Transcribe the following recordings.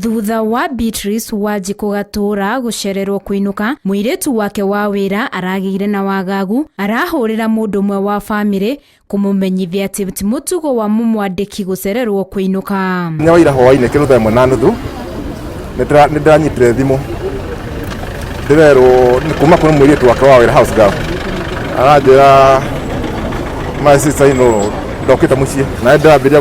Thutha wa Beatrice Wanjikũ Gatũra gũcererwo kũinũka, mũirĩtu wake wa wĩra aragĩire na wagagu arahũrĩra mũndũ ũmwe wa bamĩrĩ kũmũmenyithia atĩ ti mũtugo wa mũmwandĩki gũcererwo kũinũka. Mũthenya wa ira hwaĩ-inĩ kĩndũ thaa 1:30 nĩ ndĩranyitire thimũ ndĩrerwo kuma kũrĩ mũirĩtu wake wa wĩra, house girl, aranjĩra my sister in law ndokĩte mũciĩ, na ndĩrambĩrĩria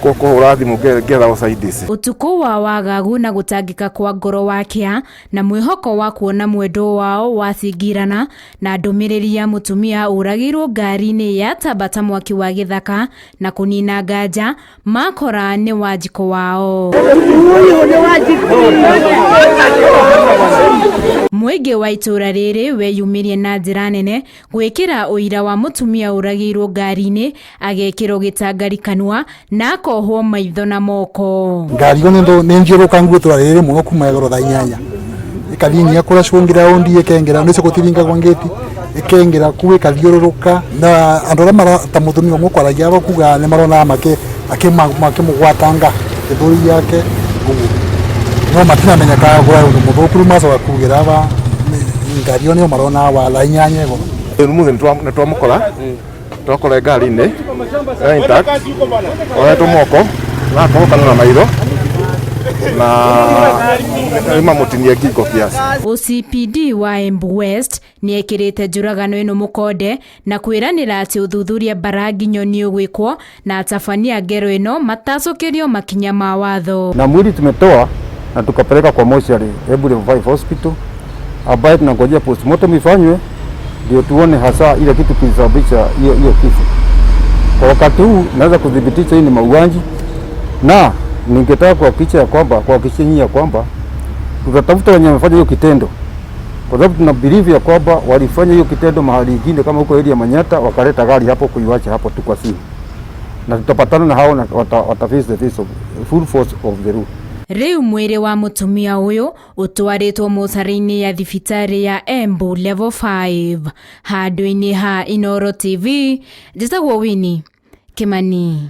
kũhũra thimũ ngĩetha ũsaidizi. Ũtukũ wa wagagu na gũtangĩka kwa ngoro wakĩa na mwĩhoko wa kuona mwendwo wao wacingirana na ndũmĩrĩri ya mũtumia ũragĩirwo ngari-inĩ yatamba ta mwaki wa gĩthaka na kũnina nganja makora nĩ Wanjikũ wao. Mũingĩ wa itũra rĩrĩ weyumĩrie na njĩra nene gwĩkĩra ũira wa mũtumia ũragĩirwo ngari-inĩ agekĩrwo gĩtangari kanua na akohwo maitho na moko. Ngari ĩyo nĩ njiũrũkangu itũra rĩrĩ mũno kuma igũrũ thaa 8 ĩkathiĩ nginya kũrĩa cũngĩra ũndi ĩkengera nĩcio gũtiringagwo ngĩti ĩkengera kuu ĩkathiũrũrũka na andũ arĩa mara ta mũtumia ũmwe ũkwaragia aba kuga nĩ maronaga makĩmũgwatanga gĩthũri gĩake ũguo no matinamenya kana kũrarĩ ũndũ mũthũku. Rĩu macoka kugĩra aba ngari ĩyo nĩyo maronaga wa thaa 8 igũrũ. Ũmũthĩ nĩ twamũkora, twakora ngari-inĩ e intact, ohetwo moko na akohwo kanua na maitho na mamũtinie ngingo kiasi. OCPD wa Embu West nĩ ekĩrĩte njũragano ĩno mũkonde na kwĩranĩra atĩ ũthuthuria mbaranginyo nĩ ũgwĩkwo na atabania ngero ĩno matacũkĩrio makinya ma watho. Na mwili tumetoa na tukapeleka kwa mochari Embu Level 5 Hospital ambaye tunangojea postmortem ifanywe ndio tuone hasa ile kitu kilisababisha hiyo hiyo kifo. Kwa wakati huu naweza kudhibitisha hii ni mauaji, na ningetaka kuhakikisha ya kwamba kuhakikishia nyinyi ya kwamba tutatafuta wenye wamefanya hiyo kitendo, kwa sababu tuna believe ya kwamba walifanya hiyo kitendo mahali ingine kama huko area Manyata, wakaleta gari hapo kuiwacha hapo tu kwa simu, na tutapatana na hao na wata face the face of full force of the law. Rĩu mwĩrĩ wa mũtumia ũyũ ũtwarĩtwo mocarĩ-inĩ ya thibitarĩ ya Embu Level 5. Handũ-inĩ ha Inooro TV, njĩtagwo Winnie Kimani.